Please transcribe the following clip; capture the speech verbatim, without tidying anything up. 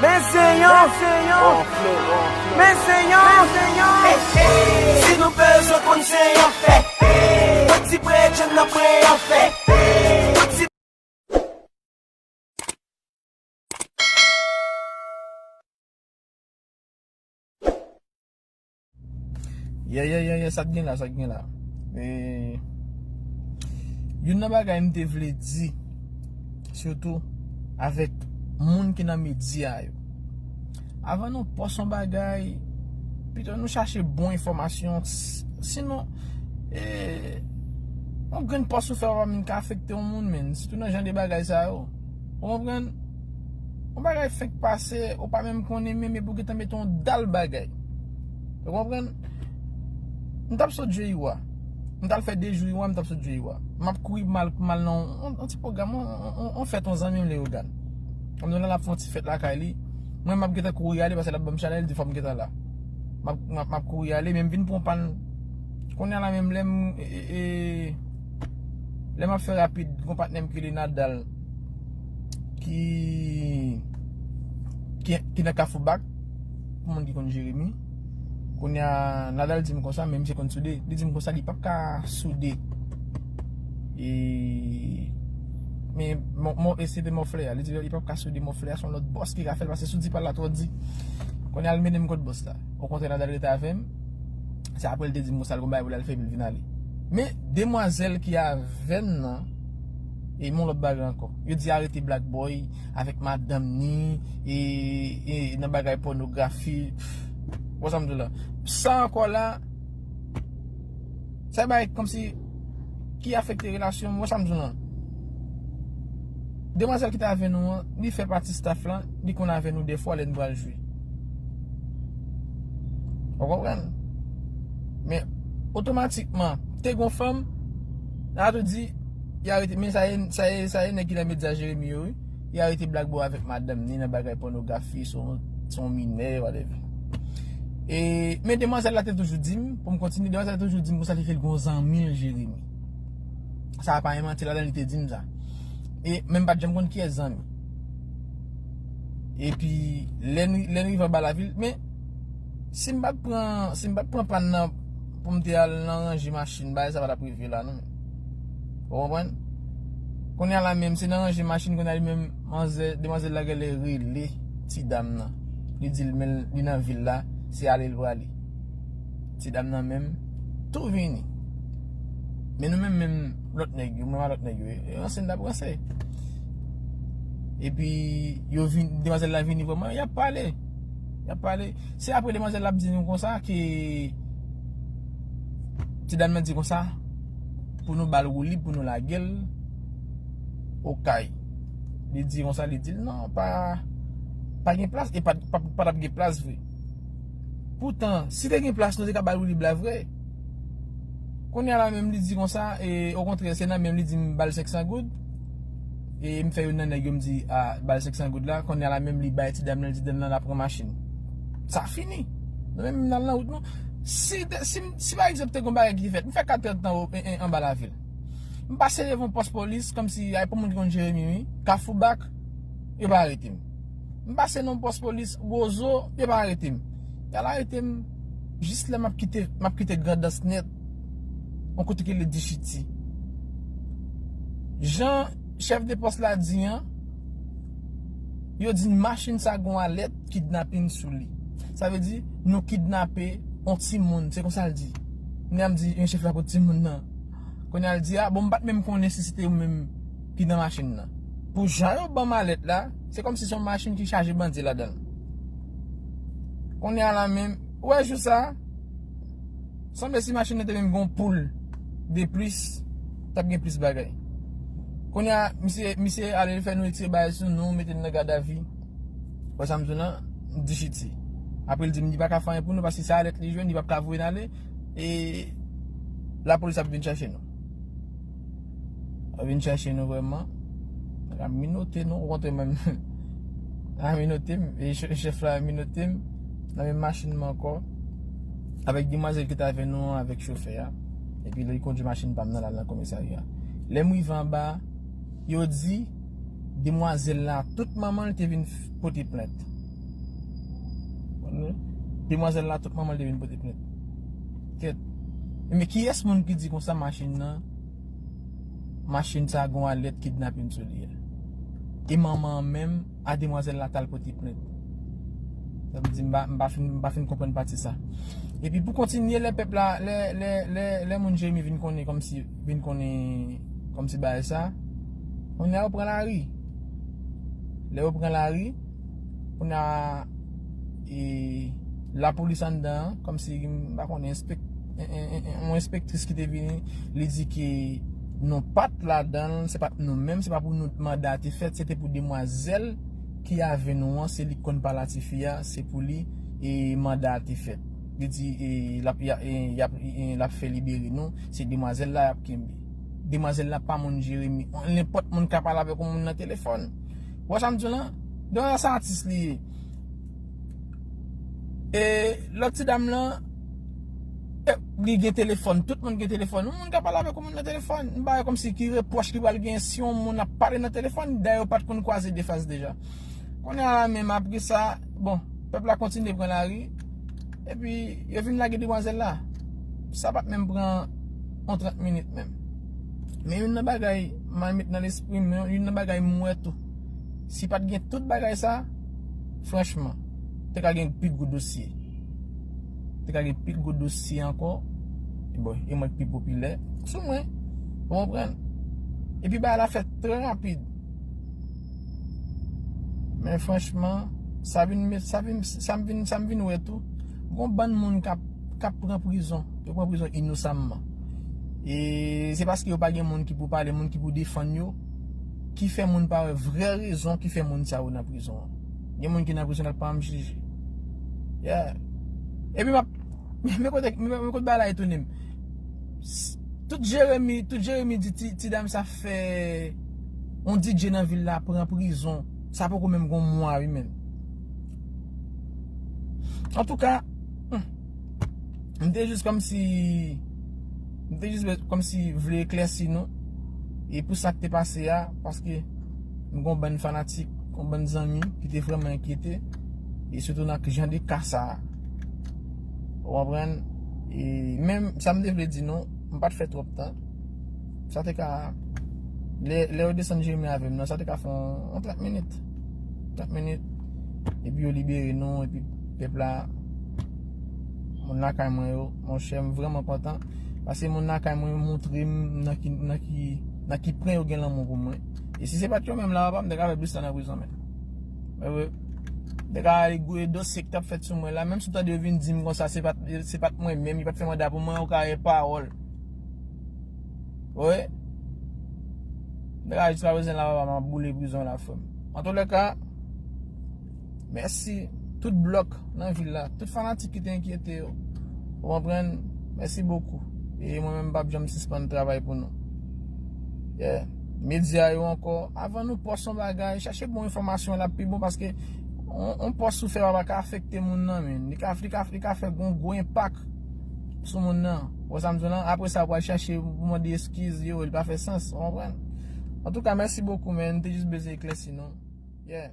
Men se yon, men se yon, men se yon. Si nou bezwen konn se yon fè, pati prè, jèn nan prè an fè. Yeah, yeah, yeah, yeah, sa k gen la, sa k gen la. E, youn nan bagay m te vle di, sitou avèk moun ki nan medya yo. Avan nou pòs yon bagay, pito nou chache bon enfòmasyon. S- Sinon, e, yon grenn pòs ou fè w pa menm ka afekte yon moun, menn. Sitou nan jan de bagay sa yo. Ou konprann? Yon bagay fenk pase, ou pa menm konnen menm, epi ou gentan mete yon dal bagay. Ou konprann? M t ap sot jwe Iwa. M t al fè de jou Iwa, m t ap sot jwe Iwa. M ap kouri mal, mal nan yon, yon ti pwogram, yon, yon, yon fèt yon zanmi m Leyogan. Kòm nou la, l ap fè yon ti fèt lakay li. Mwen, m ap gentan kouri ale, paske l ap ban m chalè, li di fò m gentan la. M ap, m ap, m ap kouri ale, men m vin pran pann. Kounye a la menm, lè m, e, e, e, lè m ap fè rapid, gon patnè m ki rele Nadal, ki, ki, ki nan Kafou Bak, pou moun ki konn Jeremi. Kounye a, Nadal di m konsa, men misye konn soude. Li di m konsa, li p ap ka soude. E, men, mò, mò, e se te mòflè a. Li di li p ap ka soude mòflè a, se yon lòt bòs ki ka fè l, paske si w di pa l la twò di. Kounye a, l mennen m kot bòs la. Okontrè, Nadal rete avè m. Se apre l te di m konsa, l gon bagay pou l al fè, epi l vin ale. Men, demwazèl ki avè n nan, e yon lòt bagay ankò. Yo di arete Black Boy avèk madanm ni, e, e nan bagay pònografi. Pff, wè sa m di w la. Sa ankò la, sa bagay kòmsi ki afekte relasyon m, wè sa m di w lan. Demwazèl ki te avè nou an, li fè pati staff lan, li konn avè nou dèfwa lè n pral jwe. Ou konprann? Men, otomatikman, te gon fanm, la tou di, y arete, men sa ye, sa ye, sa ye nèg ki nan medya Jeremi yo, wi. Y arete Black Boy avèk madanm ni nan bagay pònografi, se yon, se yon minè, whatever. E, men demwazèl la te toujou di m, pou m kontinye, demwazèl la toujou di m konsa li fè l gon zanmi l Jeremi. Sa pa yon manti ladan, li te di m sa. E, men m pa t janm konn kiyès zanmi. Epi, lè n, lè n rive anba lavil, men, si m pa t pran, si m pa t pran pann nan pou m te al nan ranje machin, bagay sa pa t ap rive la, non. Ou konprann? Kounye a la menm, se nan ranje machin, kounye a li menm, manzè, demwazèl la genlè rele ti dam nan. Li di l, men li nan vil la, se ale l prale. Ti dam nan menm, tou vini. Men nou menm, menm lòt nèg yo, menm a lòt nèg yo, e ranse n t ap ranse. Epi, yo vin, demwazèl la vini vrèman, y ap pale. Y ap pale. Se apre demwazèl la ap di nou konsa ke ti dam nan di konsa, pou nou ba l woulib, pou nou lage l Okay. Li di konsa, li di l, non, pa, pa gen plas, e pa, pa, pa t ap gen plas vre. Poutan, si te gen plas, nou te ka ba l woulib la vre. Kounye a la menm, li di konsa, e, okontrè, se nan menm li di m ba l senk san goud. E m fè youn nan nèg yo, m di, a, ba l senk san goud la. Kounye a la menm, li bay ti dam nan, li di dam nan la pran machin. Sa fini. Nou menm, n al nan wout nou. Si, te- si, si pa egzanp, te gon bagay ki fèt, m fè kat èdtan o- en- en- anba lavil. M pase devan pòs polis, kòmsi, ay, pou moun ki konn Jeremi, wi, Kafou Bak, yo pa arete m. M pase nan pòs polis, Wozo, yo pa arete m. Y al arete m jis lè m ap kite, m ap kite Grandans nèt, yon kote ki rele Dichiti. Jan chèf de pòs la di an, yo di n machin sa gon alèt kidnapin sou li. Sa vle di, nou kidnape yon timoun, se konsa l di. Kounye a m di, men chèf la, kot timoun nan? Kounye a l di, a, bon, m pa t menm konnen si se te ou menm ki nan machin nan. Pou jan yo ban m alèt la, se kòmsi se yon machin ki chaje bandi ladan l. Kounye a la menm, ou wè jou sa, sanble si machin nan te menm gen yon poul de plis, t ap gen plis bagay. Kounye a, misye, misye ale fè nou retire bagay sou nou, mete n nan gadavi. Wè sa m di w lan, m di chiti. Apre l di m li pa ka fè anyen pou nou, paske se alèt li jwenn, li p ap ka voye n ale, e lapolis ap vin chache nou. Ap vin chache nou vrèman. Ap minote nou, okontrè menm. Ap minote m, e chè- chèf la minote m, nan menm machin mwen ankò. Avèk demwazèl ki t avè nou an, avèk chofè a. Epi li kondui machin pa m nan, l al nan komisarya. Lè m rive anba, yo di, demwazèl la, tout manman l te vin f- pote plent. Demwazèl la, tout manman l te vin pote plent. Kèt. Men kiyès moun ki di konsa machin nan, machin sa gon alèt kidnapin sou li a? E manman an menm a demwazèl la t al pote plent. Sa vle di m pa, m pa fin, m pa fin konprann pati sa. Epi pou kontinye, lè pèp la, lè, lè, lè, lè moun Jeremi vin konnen kòmsi, vin konnen kòmsi bagay sa, kounye a yo pran lari. Lè yo pran lari, kounye a, e, lapolis anndan an, kòmsi, m pa konnen, enspek-, en, en, en, en, yon enspektris ki te vini, li di ke nou pa t ladan l, se pa t nou menm, se pa pou nou manda a te fèt, se te pou demwazèl ki avè nou an, se li k konn pale a tifi a, se pou li, e, manda a te fèt. Li di, e, l ap, y a, e, y ap, e, l ap fè libere nou, se demwazèl la y ap kenbe. Demwazèl la pa moun Jeremi. Nenpòt moun ka pale avèk yon moun nan telefòn. Ou wè sa m di w lan? Demwazèl sa atis li ye. E lòt ti dam lan, e, li gen telefòn. Tout moun gen telefòn. Yon moun ka pale avèk yon moun nan telefòn. M pa wè kòmsi ki repwòch ki pral gen si yon moun ap pale nan telefòn. Dayè yo pa t konn kwaze de fas deja. Kounye a la menm apre sa, bon, pèp la kontinye pran lari. Epi, yo vin lage demwazèl la. Sa pa t menm pran yon trant minit menm. Men youn nan bagay m al met nan lespri m, youn nan bagay m wè tou. Si pa t gen tout bagay sa, franchman, te ka gen pi gwo dosye. Te ka gen pi gwo dosye ankò. E bon, e mwen k pi popilè sou mwen. Ou konprann? Epi bagay la fèt trè rapid. Men franchman, sa vin met, sa vin, sa m vin, sa m vin wè tou. Gon bann moun k ap, k ap pran prizon. Yo pran prizon inosamman. E se paske yo pa gen moun ki pou pale, moun ki pou defann yo, ki fè moun pa wè vrè rezon ki fè moun sa yo nan prizon an. Gen moun ki nan prizon k ap pa janm jije. Yeah. Epi m ap, men kote, men kote bagay la etone m. S-, tout Jeremi, tout Jeremi di ti, ti dam sa fè yon D J nan vil la pran prizon. Sa poko menm gon mwa wi menm. Antouka, hmm, m te jis kòmsi, m te jis kòmsi vle eklèsi nou. E pou sa k te pase a, paske m gon bann fanatik, gon bann zanmi ki te vrèman enkyete. E sitou nan jan de ka sa a. Ou konprann? E menm sa m te vle di nou, m pa t fè twòp tan. Sa te ka, lè, lè yo desann Jeremi avè m nan, sa te ka fè yon, yon trant minit. Trant minit. Epi yo libere nou, epi pèp la, moun lakay mwen yo, monchè, m vrèman kontan. Paske moun lakay mwen yo montre m nan ki, nan ki, nan ki pwen yo gen lanmou pou mwen. E si se pa t yo menm la, papa, m te ka fè plis tan nan prizon, men. Mwen, mwen, m te ka ale gouye dosye k t ap fèt sou mwen la. Menm si w tande yo vin di m konsa, se pa t, se pa t mwen menm, yo pa t fè manda pou mwen, yo ka gen pawòl. Wi. M te ka jiska prezan la, papa, m ap boule prizon la, frè m. Antoulèka, mèsi tout blòk nan vil la, tout fanatik ki te enkyete yo. Ou konprann? Mèsi bokou. E mwen menm, m p ap janm sispann travay pou nou. Yeah. Medya yo ankò, avan nou pòs yon bagay, chache bon enfòmasyon, l ap pi bon, paske on, on pòs ou fè pa ka afekte moun nan, men. Li ka, li ka, li ka fè gon gwo enpak sou moun nan. Ou wè sa m di w lan? Apre sa, ou pral chache pou mande eskiz, yo, li pa fè sans, ou konprann? Antouka, mèsi bokou, men. M te jis bezwen eklèsi nou. Yeah.